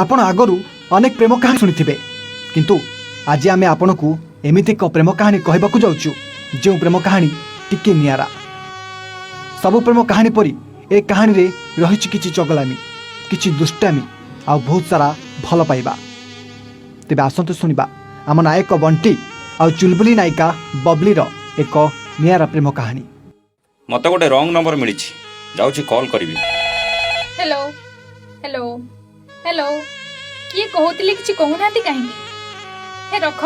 ଆପଣ ଆଗରୁ ଅନେକ ପ୍ରେମ କାହାଣୀ ଶୁଣିଥିବେ, କିନ୍ତୁ ଆଜି ଆମେ ଆପଣଙ୍କୁ ଏମିତି ଏକ ପ୍ରେମ କାହାଣୀ କହିବାକୁ ଯାଉଛୁ, ଯେଉଁ ପ୍ରେମ କାହାଣୀ ଟିକେ ନିଆରା। ସବୁ ପ୍ରେମ କାହାଣୀ ପରି ଏ କାହାଣୀରେ ରହିଛି କିଛି ଚଗଲାମି, କିଛି ଦୁଷ୍ଟାମି ଆଉ ବହୁତ ସାରା ଭଲ ପାଇବା। ତେବେ ଆସନ୍ତୁ ଶୁଣିବା ଆମ ନାୟକ ବଣ୍ଟି ଆଉ ଚୁଲବୁଲି ନାୟିକା ବବଲିର ଏକ ନିଆରା ପ୍ରେମ କାହାଣୀ। ମୋତେ ଗୋଟେ ରଙ୍ଗ ନମ୍ବର ମିଳିଛି, ଯାଉଛି କଲ୍ କରିବି। ହ୍ୟାଲୋ, ହ୍ୟାଲୋ, ହ୍ୟାଲୋ, କିଏ କହୁଥିଲେ? କିଛି କହୁନାହାନ୍ତି କାହିଁକି? ହେ ରଖ।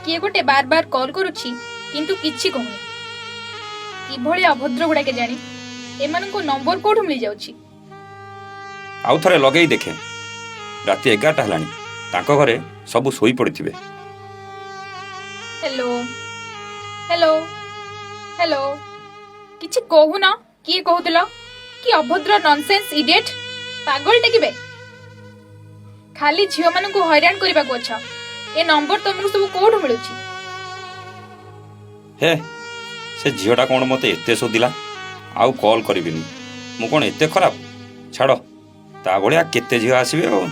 କିଏ ଗୋଟେ ବାର ବାର କଲ୍ କରୁଛି କିନ୍ତୁ କିଛି କହୁନି। କିଭଳି ଅଭଦ୍ର ଗୁଡ଼ା କେଜାଣି, ଏମାନଙ୍କୁ ନମ୍ବର କୋଉଠୁ ମିଳିଯାଉଛି? ଆଉ ଥରେ ଲଗେଇ ଦେଖେ। ରାତି 11ଟା ହେଲାଣି, ତାଙ୍କ ଘରେ ସବୁ ଶୋଇପଡ଼ିଥିବେ। ହ୍ୟାଲୋ, ହ୍ୟାଲୋ, ହ୍ୟାଲୋ, କିଛି କହୁନ? କିଏ କହୁଥିଲ? କି ଅଭଦ୍ର, ନନସେନ୍ସ, ଇଡିଏଟ୍, ପାଗଳଟେ କିବେ? ଖାଲି ଝିଅମାନଙ୍କୁ ହଇରାଣ କରିବାକୁ ଅଛ। ଏ ନମ୍ବର ତମକୁ ସବୁ କୋଉଠୁ ମିଳୁଛି? ହେ, ସେ ଝିଅଟା କ'ଣ ମୋତେ ଏତେ ଶୋଧିଲା? ଆଉ କଲ୍ କରିବିନି। ମୁଁ କ'ଣ ଏତେ ଖରାପ? ଛାଡ଼, ତା ଭଳିଆ କେତେ ଝିଅ ଆସିବେ ଆଉ।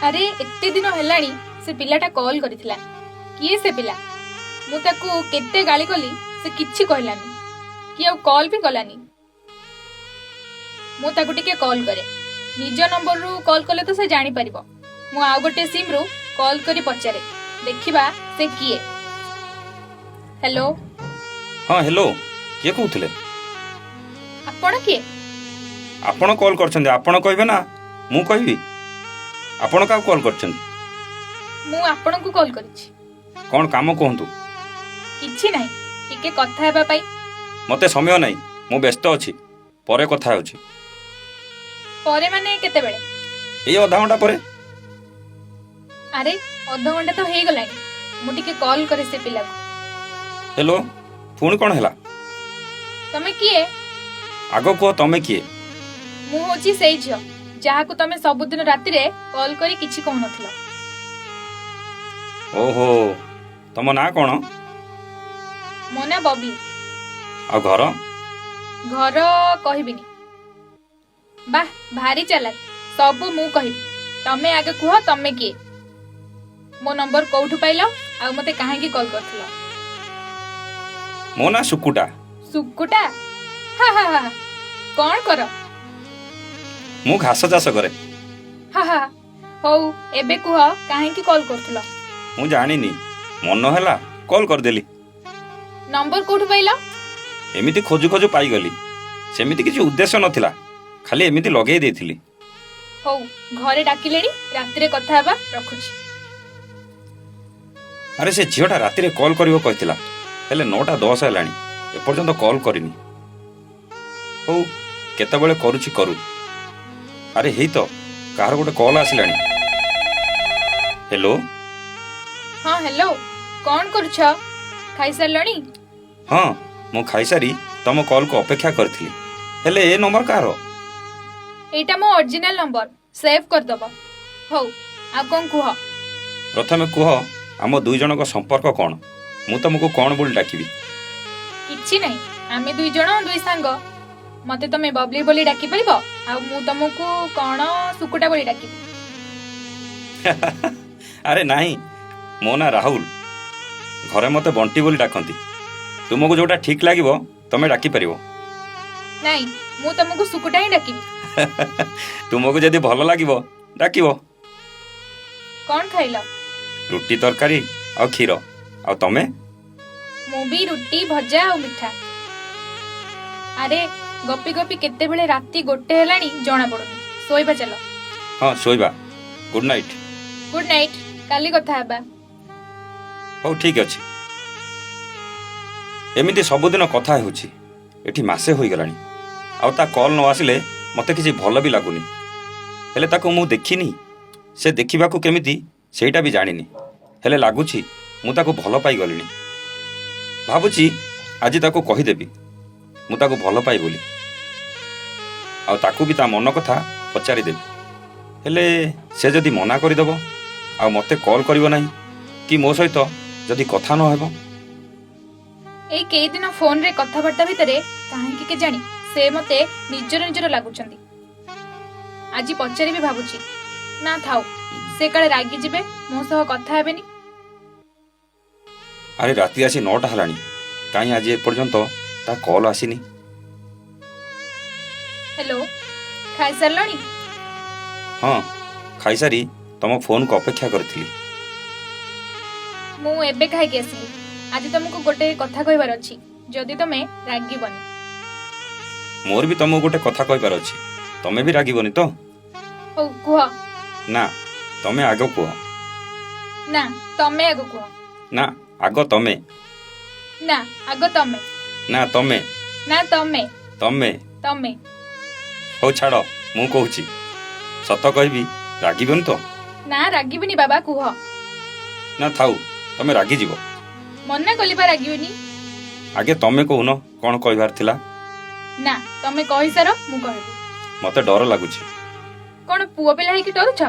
ଆରେ, ଏତେ ଦିନ ହେଲାଣି ସେ ପିଲାଟା କଲ୍ କରିଥିଲା। କିଏ ସେ ପିଲା? ମୁଁ ତାକୁ କେତେ ଗାଳି କଲି, ସେ କିଛି କହିଲାନି କି ଆଉ କଲ୍ ବି କଲାନି। ମୁଁ ତାକୁ ଟିକେ କଲ୍ କରେ। ନିଜ ନମ୍ବରରୁ କଲ୍ କଲେ ତ ସେ ଜାଣିପାରିବ। ମୁଁ ଆଉ ଗୋଟେ ସିମ୍ରୁ କଲ୍ କରି ପଚାରେ, ଦେଖିବା ସେ କିଏ। ହ୍ୟାଲୋ। ହଁ, ହ୍ୟାଲୋ, କିଏ କହୁଥିଲେ? ଆପଣ କିଏ? ଆପଣ କଲ୍ କରିଛନ୍ତି, ଆପଣ କହିବେ ନା ମୁଁ କହିବି? ଆପଣ କାହାକୁ କଲ୍ କରିଛନ୍ତି? ମୁଁ ଆପଣଙ୍କୁ କଲ୍ କରିଛି। କ'ଣ କାମ କୁହନ୍ତୁ। କିଛି ନାହିଁ, ଟିକେ କଥା ହେବା ପାଇଁ। ମୋତେ ସମୟ ନାହିଁ, ମୁଁ ବ୍ୟସ୍ତ ଅଛି। ପରେ କଥା ହେଉଛି। ପରେ ମାନେ କେତେବେଳେ? ଏଇ ଅଧା ଘଣ୍ଟା ପରେ। ଆରେ, ଅଧଘଣ୍ଟା ତ ହେଇଗଲାଣି। ମୁଁ ଟିକେ କଲ୍ କରେ ସେ ପିଲାକୁ। ହ୍ୟାଲୋ, ପୁଣି କ'ଣ ହେଲା? ତମେ କିଏ? ଆଗ କୁହ, ତମେ କିଏ? ମୁଁ ହଉଛି ସେଇ ଝିଅ ଯାହାକୁ ତମେ ସବୁଦିନ ରାତିରେ କଲ୍ କରି କିଛି କହୁନଥିଲ। ଓହୋ, ତମ ନାଁ କ'ଣ? ମୋ ନାଁ ବବଲି। ଆଉ ଘର? ଘର କହିବିନି। ବାহ, ଭାରି ଚାଲାକ। ସବୁ ମୁଁ କହିବି, ତମେ ଆଗେ କୁହ ତମେ କିଏ, ମୋ ନମ୍ବର କୋଉଠୁ ପାଇଲ ଆଉ ମତେ କାହିଁକି କଲ୍ କରିଥିଲ? ମୋ ନାଁ ସୁକୁଟା। ସୁକୁଟା? ହା ହା ହା। କଣ କର? ମୁଁ ଘାସ ଚାଷ କରେ। ହା ହା। ହଉ, ଏବେ କୁହ କାହିଁକି କଲ୍ କରୁଥିଲ? ମୁଁ ଜାଣିନି, ମନ ହେଲା କଲ୍ କରିଦେଲି। ନମ୍ବର କୋଉଠୁ ପାଇଲ? ଏମିତି ଖୋଜୁ ଖୋଜୁ ପାଇଗଲି। ସେମିତି କିଛି ଉଦ୍ଦେଶ୍ୟ ନଥିଲା, ଖାଲି ଏମିତି ଲଗେଇ ଦେଇଥିଲି। ହଉ, ଘରେ ଡାକିଲେଣି, ରାତିରେ କଥା ହେବା, ରଖୁଛି। ଆରେ, ସେ ଝିଅଟା ରାତିରେ କଲ୍ କରିବ କହିଥିଲା, ହେଲେ 9ଟା 10 ହେଲାଣି, ଏପର୍ଯ୍ୟନ୍ତ କଲ୍ କରିନି। ହଉ, କେତେବେଳେ କରୁଛି କରୁ। ଆରେ, ହେଇ ତ କାହାର ଗୋଟେ କଲ୍ ଆସିଲାଣି। ହ୍ୟାଲୋ। ହଁ, ହ୍ୟାଲୋ, କଣ କରୁଛ? ଖାଇସାରିଲଣି? ହଁ, ମୁଁ ଖାଇସାରି ତମ କଲ୍କୁ ଅପେକ୍ଷା କରିଥିଲି। ହେଲେ ଏ ନମ୍ବର କାହାର? ଏଇଟା ମୋ ଅରିଜିନାଲ ନମ୍ବର, ସେଭ୍ କରିଦବ। ହଉ, ଆଉ କଣ କୁହ? ପ୍ରଥମେ କୁହ, ଆମ ଦୁଇ ଜଣଙ୍କ ସମ୍ପର୍କ କ'ଣ? ମୁଁ ତମକୁ କ'ଣ ବୋଲି ଡାକିବି? କିଛି ନାହିଁ, ଆମେ ଦୁଇ ଜଣ ଦୁଇ ସାଙ୍ଗ। ମତେ ତମେ ବବଲି ବୋଲି ଡାକି ପାରିବ ଆଉ ମୁଁ ତମକୁ କଣ ସୁକୁଟା ବୋଲି ଡାକିବି। ଆରେ ନାହିଁ, ମୋ ନାଁ ରାହୁଲ। ଘରେ ମୋତେ ବଣ୍ଟି ବୋଲି ଡାକନ୍ତି। ତୁମକୁ ଯୋଉଟା ଠିକ୍ ଲାଗିବ ତମେ ଡାକିପାରିବ। ନାଇଁ, ମୁଁ ତମକୁ ସୁକୁଟା ହିଁ ଡାକିବି। ତୁମକୁ ଯଦି ଭଲ ଲାଗିବ ଡାକିବ। କଣ ଖାଇଲ? ରୁଟି ତରକାରୀ ଆଉ କ୍ଷୀର। ଆଉ ତମେ? ମୁଁ ବି ରୁଟି ଭଜା ଆଉ ମିଠା। ଆରେ, ଗପି ଗପି କେତେବେଳେ ରାତି 1 ହେଲାଣି ଜଣା ପଡୁନି। ଶୋଇବା ଚାଲ। ହଁ, ଶୋଇବା। Good night. Good night, କାଲି କଥା ହେବା। ହଉ, ଠିକ୍ ଅଛି। ଏମିତି ସବୁଦିନ କଥା ହେଉଛି। ଏଠି ମାସେ ହୋଇଗଲାଣି, ଆଉ ତା କଲ୍ ନ ଆସିଲେ ମୋତେ କିଛି ଭଲ ବି ଲାଗୁନି। ହେଲେ ତାକୁ ମୁଁ ଦେଖିନି, ସେ ଦେଖିବାକୁ କେମିତି ସେଇଟା ବି ଜାଣିନି। ହେଲେ ଲାଗୁଛି ମୁଁ ତାକୁ ଭଲ ପାଇଗଲିଣି। ଭାବୁଛି ଆଜି ତାକୁ କହିଦେବି ମୁଁ ତାକୁ ଭଲ ପାଏ ବୋଲି, ଆଉ ତାକୁ ବି ତା ମନ କଥା ପଚାରିଦେବି। ହେଲେ ସେ ଯଦି ମନା କରିଦେବ ଆଉ ମୋତେ କଲ୍ କରିବ ନାହିଁ କି ମୋ ସହିତ ଯଦି କଥା ନ ହେବ? ଏଇ କେଇଦିନ ଫୋନରେ କଥାବାର୍ତ୍ତା ଭିତରେ କାହିଁକି କେଜାଣି ସେ ମତେ ନିଜର ନିଜର ଲାଗୁଛନ୍ତି। ଆଜି ପଚାରିବି ଭାବୁଛି। ନା ଥାଉ, ସେ କାଳେ ରାଗିଯିବେ, ମୋ ସହ କଥା ହେବେନି। ଆରେ, ରାତି ଆସି 9ଟା ହେଲାଣି, କାହିଁ ଆଜି ଏପର୍ଯ୍ୟନ୍ତ ତା କଲ୍ ଆସିନି? ହ୍ୟାଲୋ, ଖାଇସାରିଲଣି? ହଁ, ଖାଇସାରି ତମ ଫୋନକୁ ଅପେକ୍ଷା କରିଥିଲି। ମୁଁ ଏବେ ଖାଇକି ଆସିଲି। ଆଜି ତମକୁ ଗୋଟେ କଥା କହିବାର ଅଛି, ଯଦି ତମେ ରାଗିବନି। ମୋର ବି ତମକୁ ଗୋଟେ କଥା କହିବାର ଅଛି, ତମେ ବି ରାଗିବନି ତ? ହଉ, କୁହ। ନା, ତମେ ଆଗ କୁହ। ନା, ତମେ ଆଗ କୁହ। ନା, ଆଗ ତମେ। ନା, ଆଗ ତମେ। ନା, ତମେ। ନା, ତମେ। ତମେ। ତମେ। ହଉ ଛାଡ଼, ମୁଁ କହୁଛି। ସତ କହିବି, ରାଗିବନି ତ? ନା, ରାଗିବିନି ବାବା, କୁହ। ନା ଥାଉ, ତମେ ରାଗିଯିବ। ମନା କଲି ବା ରାଗିବିନି। ଆଗେ ତମେ କହୁନ, କ'ଣ କହିବାର ଥିଲା? ନା, ତମେ କହିସାର, ମୁଁ କହିବି। ମତେ ଡର ଲାଗୁଛି। କ'ଣ ପୁଅ ପିଲା ହେଇକି ଡରୁଛ?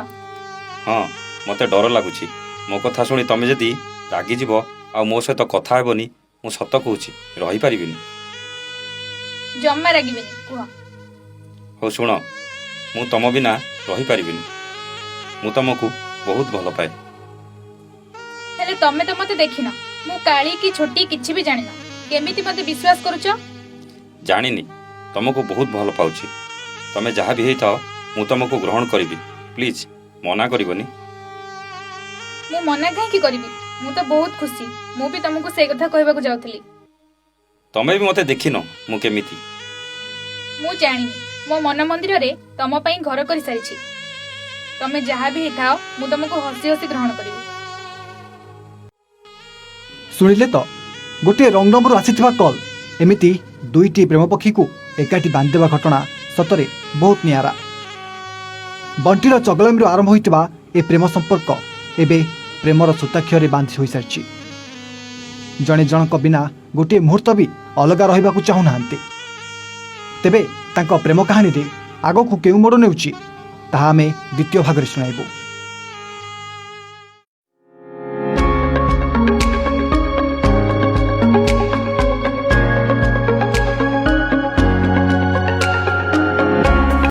ହଁ, ମତେ ଡର ଲାଗୁଛି। ମୋ କଥା ଶୁଣି ତମେ ଯଦି ରାଗିଯିବ ଆଉ ମୋ ସହିତ କଥା ହେବନି, ମୁଁ ସତ କହୁଛି, ରହିପାରିବିନି। ଜମା ରାଗିବିନି, କୁହ। ହଉ ଶୁଣ, ମୁଁ ତମ ବିନା ରହିପାରିବିନି। ମୁଁ ତମକୁ ବହୁତ ଭଲ ପାଏ। ହେଲେ ତମେ ତ ମତେ ଦେଖିନ, ମୁଁ କାଳି କି ଛୋଟି କିଛି ବି ଜାଣିନ, କେମିତି ମତେ ବିଶ୍ୱାସ କରୁଛ? ଜାଣିନି, ତମକୁ ବହୁତ ଭଲ ପାଉଛି। ତମେ ଯାହା ବି ହେଇଥାଅ, ମୁଁ ତମକୁ ଗ୍ରହଣ କରିବି। ପ୍ଲିଜ୍ ମନା କରିବନି। ମୁଁ ମନା କାହିଁକି କରିବି? ମୁଁ ତ ବହୁତ ଖୁସି। ମୁଁ ବି ତମକୁ ସେଇ କଥା କହିବାକୁ ଯାଉଥିଲି। ତମେ ବି ମତେ ଦେଖିନ ମୁଁ କେମିତି। ମୁଁ ଜାଣିନି, ମୋ ମନ ମନ୍ଦିରରେ ତମ ପାଇଁ ଘର କରିସାରିଛି। ତମେ ଯାହା ବି ହେଇଥାଅ, ମୁଁ ତମକୁ ହସି ହସି ଗ୍ରହଣ କରିବି। ଶୁଣିଲେ ତ, ଗୋଟିଏ ରଙ୍ଗ ନମ୍ବରରୁ ଆସିଥିବା କଲ୍ ଏମିତି ଦୁଇଟି ପ୍ରେମ ପକ୍ଷୀକୁ ଏକାଠି ବାନ୍ଧିଦେବା ଘଟଣା ସତରେ ବହୁତ ନିଆରା। ବଣ୍ଟିର ଚଗଲାମିରୁ ଆରମ୍ଭ ହୋଇଥିବା ଏ ପ୍ରେମ ସମ୍ପର୍କ ଏବେ ପ୍ରେମର ସୂତାଖିଅରେ ବାନ୍ଧି ହୋଇସାରିଛି। ଜଣେ ଜଣଙ୍କ ବିନା ଗୋଟିଏ ମୁହୂର୍ତ୍ତ ବି ଅଲଗା ରହିବାକୁ ଚାହୁଁନାହାନ୍ତି। ତେବେ ତାଙ୍କ ପ୍ରେମ କାହାଣୀରେ ଆଗକୁ କେଉଁ ମୋଡ଼ ନେଉଛି, ତାହା ଆମେ ଦ୍ୱିତୀୟ ଭାଗରେ ଶୁଣାଇବୁ।